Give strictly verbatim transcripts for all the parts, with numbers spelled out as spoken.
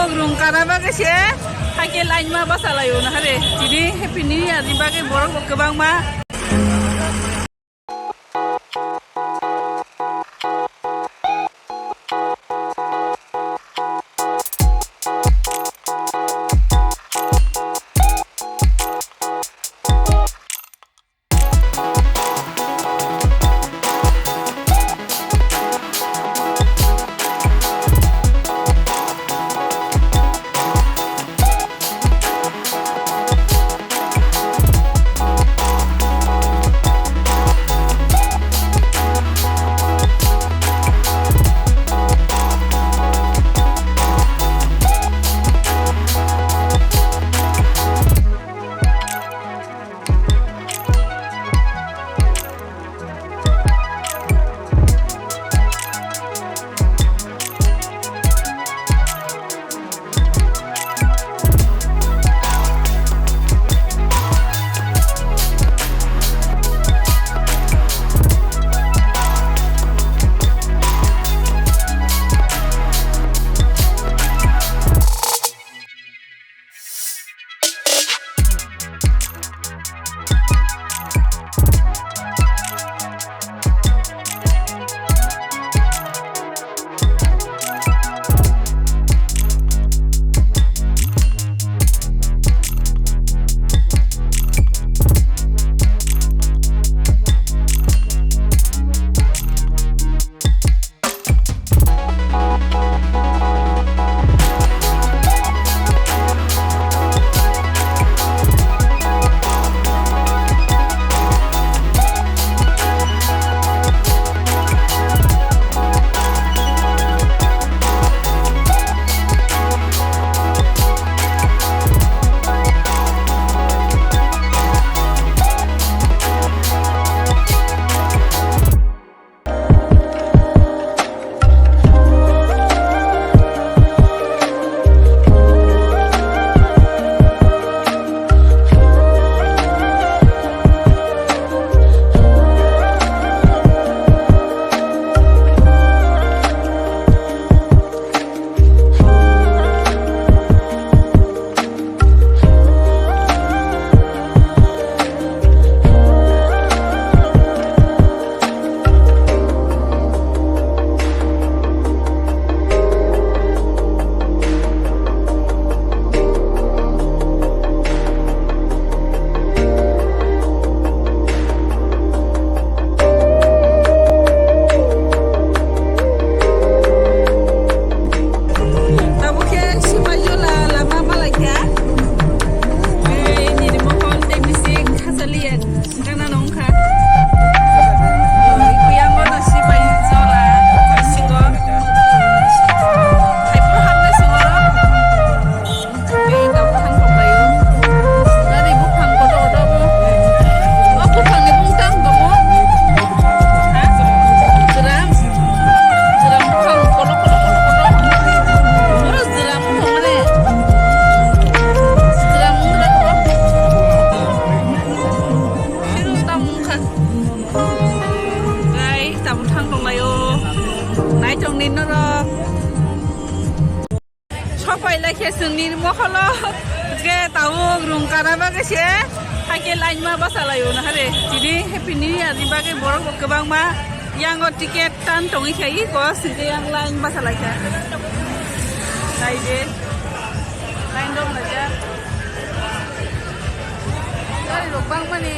Rung kana bagwi se haikhe line ma basa laio nahare. Tini Happy New Year ni bagwi borok bo kwbangma. Tabuk khe Sipaijala lama malaikha. Ei, nini mokol tei bising khachaliya gana nongkha. Yango no Sipaijala bisingo. Haiphuru hamle singo. Ei, tabuk thang tonglaio. Gari buphang kotor kotor bo. O buphangni bumung tang tongo. Ha? Jwra. Jwra buphang kotor kotor kotor kotor. Oro jwra buphang mane. Jwra mung jwra kotor. Biru tang mung kha. Gai, tabuk thang tonglaio. Naitongni norok. Sopai lai khe chwngni mokolo, je tabuk rung kana bagwi se, haikhe line ma basa laio nahare. Tini Happy New Year ni bagwi borok bo kwbangma yango ticket tan tongwi kha, iko singke yang line basa lai kha. Nai de, line dom lai ja. Gari rok bangmani.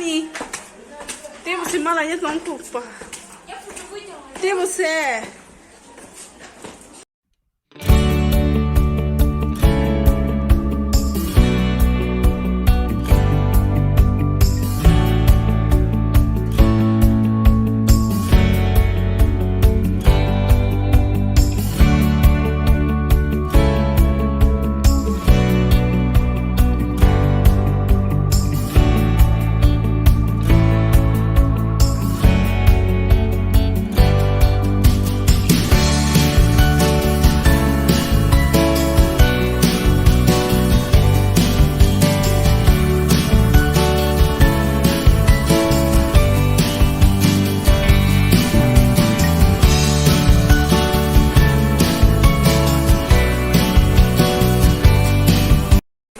Tei bo se malai ya tong kuk pa. Tei bo se.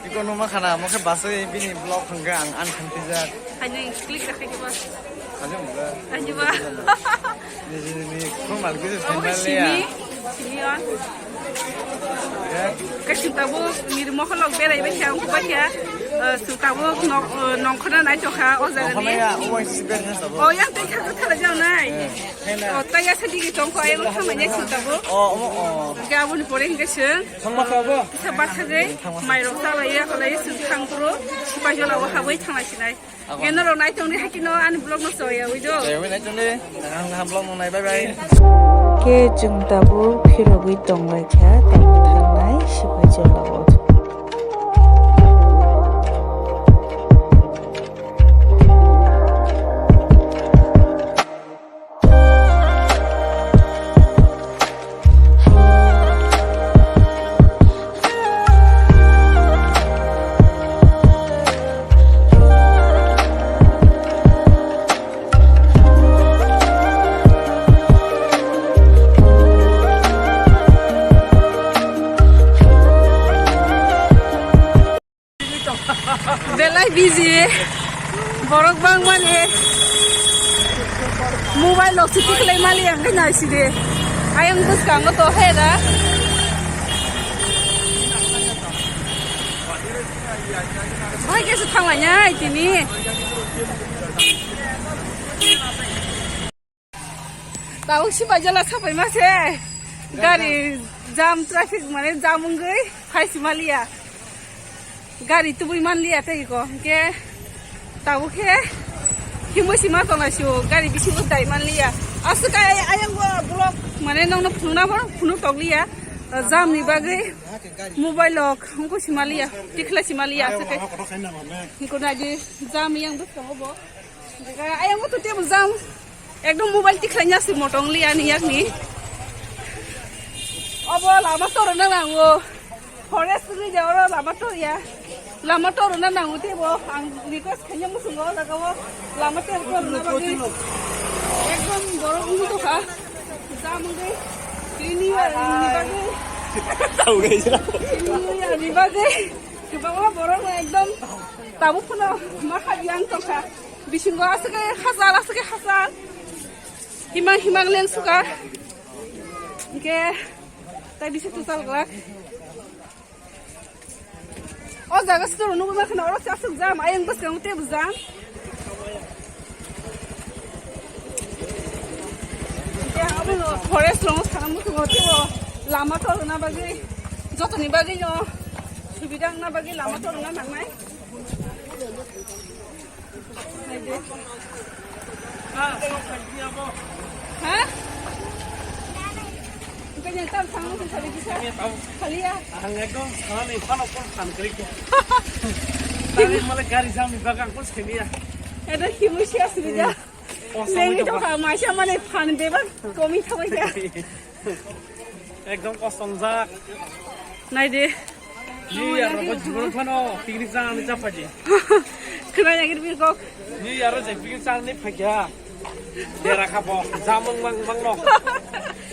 Iko numa khana, mo khe basui bini vlog hwnkhe ang ang thangtijak. Haino click da khaidi ba. Haino ba. Haino ba. Ni, ni, ni, ni, khum al kisa Omo final simi, ya. Simi on. Ya. Kaisa tabuk ni mokholok berai bai kha, ang bai kha. Eh, su tabuk nok, eh, nongkhorna nai tokha, o jaga ni. Nongkhorna ya, o bai si ber ya tabuk. O, yang tei kha thara jang nai. Eh, hai na. O, tei ya sadi ki tongkho, ayang thang nai su tabuk. O, omo, o. Hwnkhe aboni pore hwnkhe se. Thangma kha bo? Kisa bathagwi, mairok chalaiya, kwlaiya, chwng thang phuru, sipai jolao habwi thanglai sinai. Abo. Khe norok nai tongdi, hakino ani vlog no choya, ui do. Choya, ui nai tongdi. Ang, ang vlog no nai, bye bye. Khe chwng tabuk phirogwi tonglaikha, tabuk thangnai, sipai jolao. Belai busy. Borok bangmani mobile rok se tikhlai mali ang khe naisidi. Ayang bwskango to hera. Bahai khe se thanglainai tini. Tabuk sipai jala sapai ma se. Gari jam, traffic mane jam wngwi phai si maliya. Gari tubui manliya tei ko. Hwnkhe tabuk khe himwi si ma tongnai su. Gari bisingo dai manliya. Aswk ai, ayang bo vlog mane nongno phunukna bo phunuk tokliya. Jam ni bagwi mobile rok wngkhe si maliya. Tikhlai si maliya aswk ai. Hwnkhe naidi jam yang bwskango bo. Ayang bo to tebo jam. Ekdom mobile tikhlai nya se motong li ani yakni. Obo lama toro na nango. Forest ni ja oro lama tor ya. Lama toro na nango tebo. Ang request khanya musungo jaga o. Lama toro na bagwi. Ekdom borok wngwi tokha. Jam wngwi. Clean year ni bagwi. Tau gai ja. Clean year ni bagwi. Kwbangma borok no ekdom tabuk phano ma kha yang tongkha. Bisingo aswk khe hachal, aswk khe hachal. Himang himang leng suka. Hwnkhe tai bisi tutal glak. O jaga store nugwi mankha na oro se aswk jam, ayang bwskango tebo jam. Ya, abono forest rok sana muchungo tebo lama torna bagwi, jotoni bagwi no subida wngna bagwi lama torna nangnai. Ha? Kanya tam sama sih tadi bisa. Kaliya. Ang ekdom salani phano phone phan kri ko. Tadi male gari jam ni bagan ko semiya. Ada himusia sih ya. Lengi to kha maisa mane phan bebak komi thabai ya. Ekdom kosong jak. Nai de. Ni ya rogo jibon phano picnic jang ni chaphaji. Khna ya gir bir kok. Ni ya ro je picnic jang ni phagya. Dera kha bo jamung mang mang no.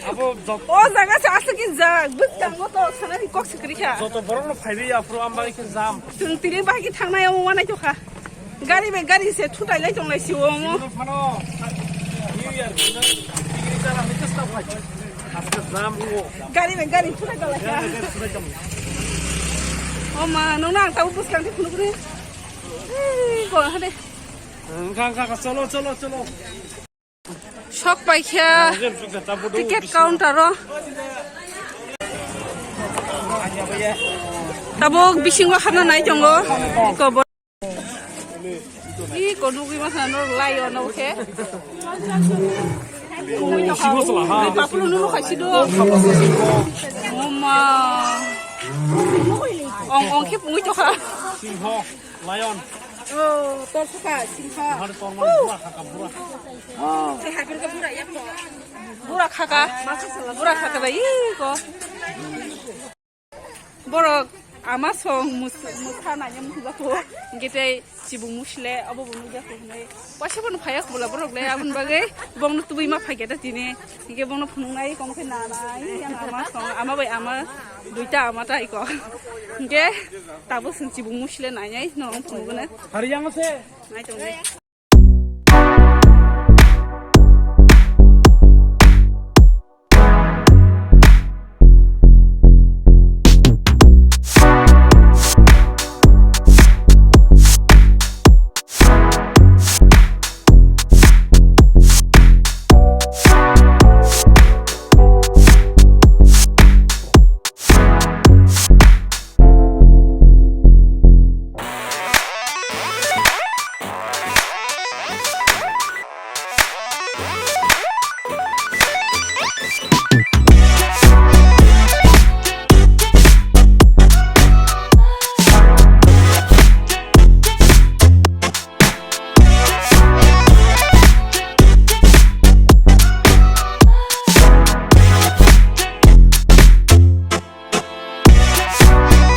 Abo jot. O jaga se aswk ki jak bwkang o to sana ni kok sikri kha. Joto borok no phaibi ya phuru ambari khe jam. Chwng tini bahai ki thangnai omo wanai to kha. Gari bai gari se thutai lai tonglai si omo. Phano New Year ni picnic jana ni kasta phai. Aske jam huo. Gari bai gari thutai tonglai kha. Gari bai gari thutai tonglai. O ma, nong nang tau bus kang thik nukri. Ei, ko hade. Wngkha, wngkha, wngkha, cholo, cholo, cholo. Sok paikha ticket counter o. Tabuk bisingo habna nai tongo. Iko bo-, iko nugwi masa no lion o khe. Papulu nunu khaisi do. Mama. Ong, ong khe pungwi tokha. Singho, lion. Oh, tor sukha, singha. Hari tor mani bura khaka, bura. Oh, se haikal ka bura yak to. Bura khaka, bura khaka bai ko. Borok ama song mus-, musa nanya musa ko. Gete chibung musle, abo bunu ja ko ne. Wase bono phaya ko bola borok le abun bagai. Bong no tubui ma phai geta tini. Hingke bono phunuknai kong khe nanai, yang ama song, ama bai ama, duita ama tai ko. Hingke tabuk chwng chibung musle nainai, norok phunukgwna. Hari yang se. Nai tongdi.